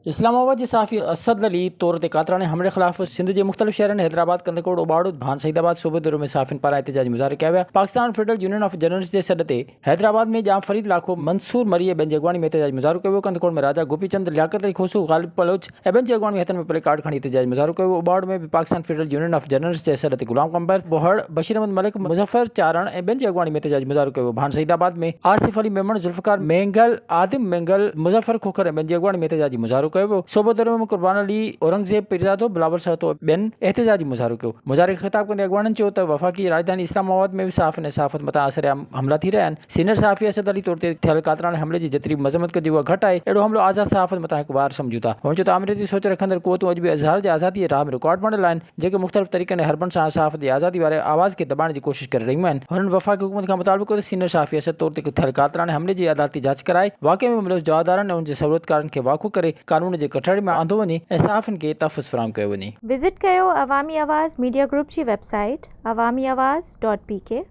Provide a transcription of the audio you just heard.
اسلام آباد جي صحافي اسد علي طور تي قاتلاڻي حملي خلاف سنڌ جي مختلف شهرن حيدرآباد، ڪنڌڪوٽ، اوٻاڙو، ڀان سعيد آباد، صوبي دوري ۾ صحافين پاران احتجاجي مظاهرا ڪيا ويا. Pakistan federal union of journalists جي سڏ تي حيدرآباد ۾ ڄام فريد لاکو، منصور مري ۽ ٻين جي اڳواڻي ۾ احتجاجي مظاهرو ڪيو ويو. ڪنڌڪوٽ ۾ راجا گوپي چند، لياقت علي کوسو، غالب بلوچ ۽ ٻين جي اڳواڻي ۾ هٿن ۾ پلي ڪارڊ کڻي احتجاجي مظاهرو ڪيو ويو. اوٻاڙو ۾ به Pakistan federal union of journalists جي سڏ تي غلام قمبر ٻوهڙ، بشير احمد ملڪ، مظفر چارڻ ۽ ٻين جي اڳواڻي ۾ احتجاجي مظاهرو ڪيو ويو. ڀان سعيد آباد ۾ آصف علي ميمڻ، ذوالفقار مينگل، آدم مينگل، مظفر کوکر ۽ ٻين جي اڳواڻي ۾ احتجاجي مظاهرو ڪيو ويو. صوبو درو ۾ قربان علي، اورنگزيب پيرزادو، بلاول سهتو ۽ ٻين احتجاجي مظاهرو ڪيو. مظاهري کي خطاب ڪندي اڳواڻن چيو ته وفاقي راڄڌاني اسلام آباد ۾ به صحافين ۽ صحافت مٿان سرعام حملا ٿي رهيا آهن. سينيئر صحافي اسد علي طور تي ٿيل قاتلاڻي حملي جي جيتري به مذمت ڪجي اها گهٽ آهي. اهڙو حملو آزاد صحافت مٿان هڪ وار سمجهون ٿا. هن چيو ته آمريتي سوچ رکندڙ قوتون اڄ به اظهار جي آزادي جي راهه ۾ رڪاوٽ بڻيل آهن. جيڪي مختلف طريقن ۽ حربن سان صحافت جي آزادي واري آواز کي دٻائڻ جي ڪوشش ڪري رهيون آهن. هنن وفاقي حڪومت کان مطالبو ڪيو ته سينيئر صحافي اسد طور تي ٿيل قاتلاڻي حملي جي عدالتي جاچ ڪرائي واقعي ۾ ملوث جوابدارن ۽ انهن جي سهولتڪارن کي واکو ڪري قانون جي ڪٽهڙي ۾ آندو وڃي ۽ صحافين کي تحفظ فراهم ڪيو وڃي. وزٽ ڪيو عوامي آواز ميڊيا گروپ جي website Awami Awaz dot P K.